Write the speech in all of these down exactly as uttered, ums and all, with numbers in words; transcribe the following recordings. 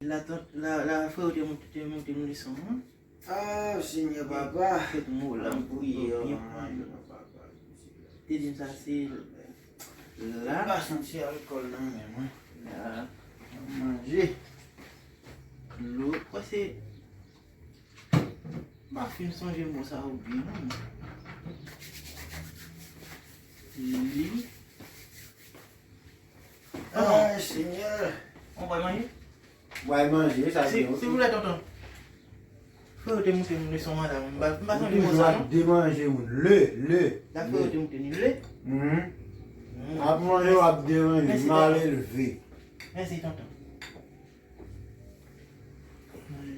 La, tan- la, la, frè, ou te monte, te monte m leson an. Ah, Senyè Papa. Fèt mo la, m priye, yo, byen pran. Te di m sa, se la. M pa santi alkòl nan men mwen. La. M manje. Dlo. Kwè se. M pa fin sonje mo sa ou byen, non. Li. Ah, Senyè. Ou pral manje? Mwen manje, sa se, byen, silvouplè, tonton. Frè, ou te montre m leson an la, m pa, m pa sonje mo sa, non. Ap demanje moun. Le, le. La, frè, ou te montre m le. Mhm. Mm. Ap manje, w ap demanje. Mèsi, tonton. Malelve. Mèsi, tonton.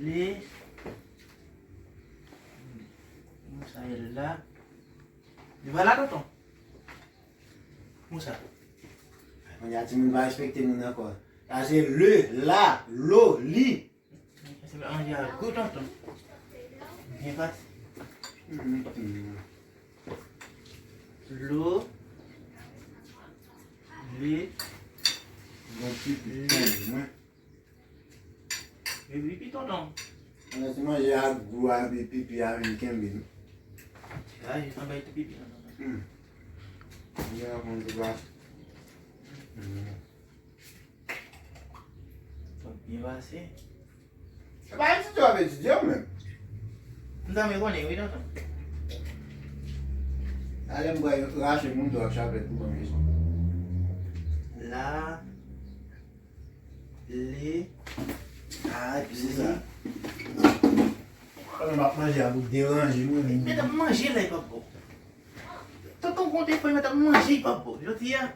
Le. Sa e la. Li pa la, tonton. Konsa. Mwen di a timoun pa respekte moun ankò. Sa se le, la, lo, li. Se pa manje a gou, tonton. Byen pase. Mm, mm. Lo, li. Bon, ti, li. Mwen. Epi pipi, tonton. Ann ti manje ak gou a, epi pipi a vin kenbe m. Ay, anba ti pipi, tonton. Hmm. Li a konn tou pase. Hmm. Tonton, byen pase. Se pa etidye w ap etidye w menm. M ta renmen konnen, wi, tonton. Talè m pral rache mouton ak chapèt pou ban m leson. La. Li. Ah, epi se sa. Pandan m ap manje a, pou deranje mwen menm. Mèt ap manje la, li p ap bon. Tonton konte fò, mèt ap manje, li p ap bon. Jodi a,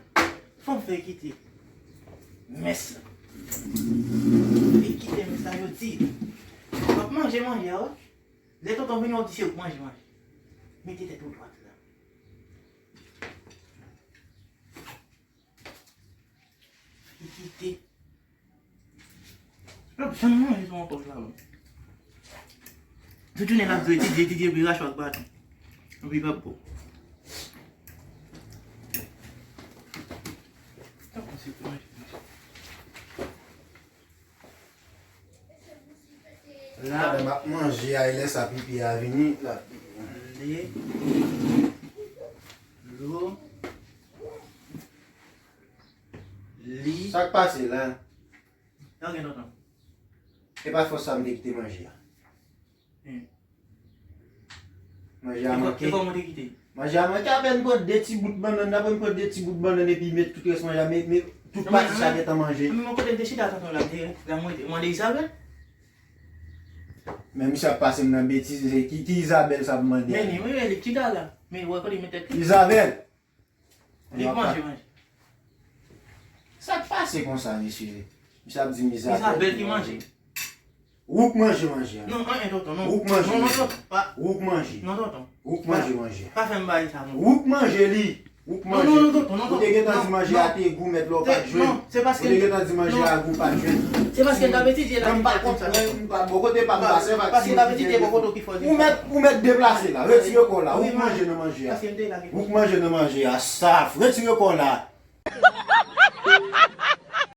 fò m fè kite mès la. Li kite mès la, jodi. W ap manje, manje a, wi. Lè tonton vini, w ap di se ou k manje, manje. Mete tèt ou dwat la. Li kite. L ap janm manje sou yon pòch la, non. Tout jounen l ap di etidye, etidye, epi rache ak baton. Epi l ap bon. Tankou se pou manje. La. Pandan m ap manje a, e lè sa pipi a vini, l ap. Li. Lo. Li. Sa k pase la? Sa gen lontan. E pa fòs sa m te kite manje a. Hmm. Manje a manke. E kòman w te kite? Manje a manke, apèn pran de ti bout bannann, apèn pran de ti bout bannann epi met tout rès manje a, met, met tout pati sa gentan manje. Men kote m te chita tonton la, m te, la m rete, mande Isabèl. Men misye ap pase m nan betiz, se ki, ki Isabèl sa ap mande a? Men li, wi, li chita la. Men wè kote l met tèt li. Isabèl! Li manje, manje. Sa k pase konsa, mesye? Misye ap di m Isabèl ki manje. Ou k manje manje a. Non, an, an, tonton, non. Ou k manje. Non, non, tonton, pa. Ou k manje. Non, tonton. Ou k manje manje a. Pa fè m bagay sa, non. Ou k manje li. Ou k manje. Non, non, non, tonton, non, tonton. Ou te gentan di manje a te gou, mèt la w pa t jwenn. Non, se paske. Ou te gentan di manje a gou, pa t jwenn. Se paske m t ap etidye la. M pa konprann, m pa, bò kote pa m pase, pa ti. Paske m t ap etidye bò kote w ki fò di sa. Ou mèt, ou mèt deplase la. Retire kò w la. Ou k manje nan manje a. Ou k manje nan manje a. Saf. Retire kò w la.